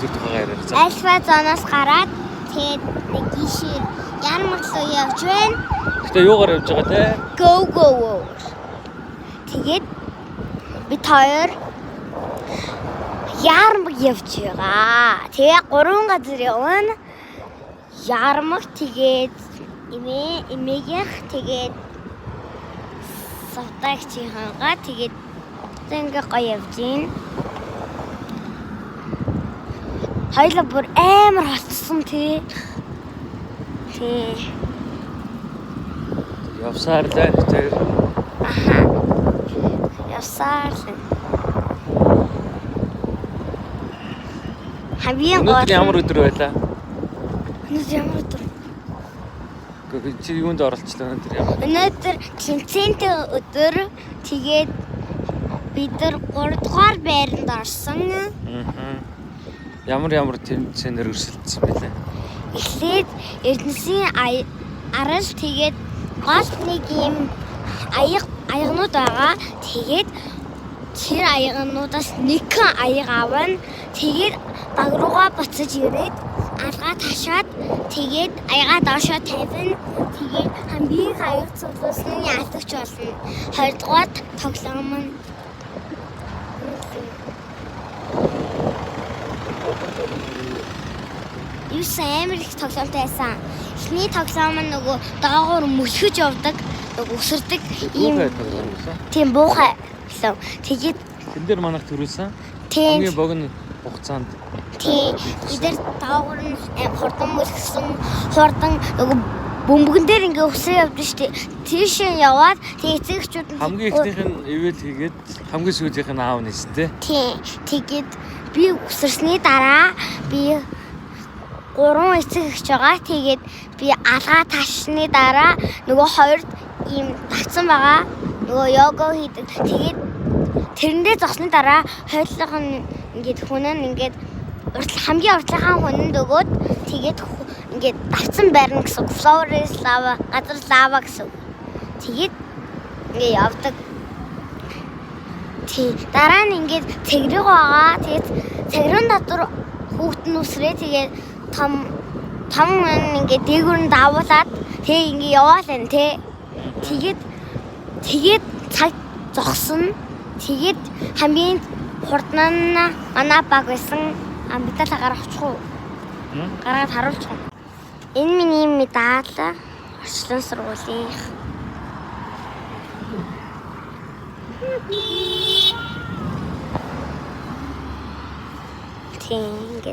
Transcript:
тэр тухайгаа яриарай. За. Альфа зоноос гараад тэгээд нэг гишээр Ярмаг руу явж байна. Гэтэ юугаар явж байгаа те? Go go go. Тэгээд бид хоёр Ярмаг явж байгаа. Тэгээ гурван газар явна. Ярмаг тэгээд эмээ эмээгийнх тэгээд савтагчийнхангаа тэгээд ингээ гоё явж гин. Хоёлаа бүр амар холцсон тий. Тий. Явсаар л байна тэр. Аха. Явсаар л. Хамгийн гол Өнөөдөр ямар өдөр байлаа? Өнөөдөр ямар өдөр? Үгүй чи юунд оролцлоо өнөөдөр ямар? Өнөөдөр тэмцээнтэй өдөр. Тэгээд бид нар 3 дугаар байранд орсон. Аа. Ямар ямар тэмцээнээр өрсөлдсөн бэлээ? Эхлээд Эрдэнэсийн арал тэгээд гол нэг юм аяг аягнууд байгаа. Тэгээд тэр аягнуудаас нэгэн аяг авна. Тэгээд баг руугаа буцаж ирээд алгаа ташаад тэгээд аягаа доошоо тавина. Тэгээд хамгийн их аяг цуглуулсан нь ялагч болно. Хоёрдугаар тоглоом нь Юусан амар их тоглоомтой байсан. Эхний тоглоом нь нөгөө доогуур мөлхөж явдаг, нөгөө өсөрдөг ийм Буухай тоглоом байсан. тийм буухай гэсэн. Тэгээд Тэн дээр манайх төрүүлсэн. тийм Хамгийн богино хугацаанд тийм бид нар доогуур нь хурдан мөлхсөн, хурдан нөгөө бөмбөгөн дээр ингээ өсөө явдаг шүү дээ. Тийшээ яваад тэг эцэгчүүд нь хамгийн эхнийх нь ивэл хийгээд хамгийн сүүлийнх нь аав нээсэн те. Тийм. Тэгээд би өсөрсний дараа би гурван эцэг эгч байгаа. Тэгээд би алгаа ташны дараа нөгөө хоёрт ийм татсан байгаа. Нөгөө йога хийдэг. Тэгээд тэрэндээ зогсны дараа хоёулынх нь ингээд хүн нь ингээд уртл хамгийн уртлынхаа хүнд өгөөд тэгээд ингээд давцсан байрна гэсэн. Floor is lava, газар лава гэсэн. Тэгээд ингээд явдаг. Тий. Дараа нь ингээд цэгрэг байгаа. Тэгээд цэгрэн дотор хүүхэд нь үсрээ. Тэгээд том том хүн ингээд дээгүүр нь давуулаад тэгээ ингээд яваал энэ тий. Тэгээд тэгээд цаг зогсно. Тэгээд хамгийн хурдан нь манай баг байсан. А медаль гаргах очих уу? Гаргаад харуулчих уу? Энэ миний медаль орчлон сургуулийн. Тийм ингээд.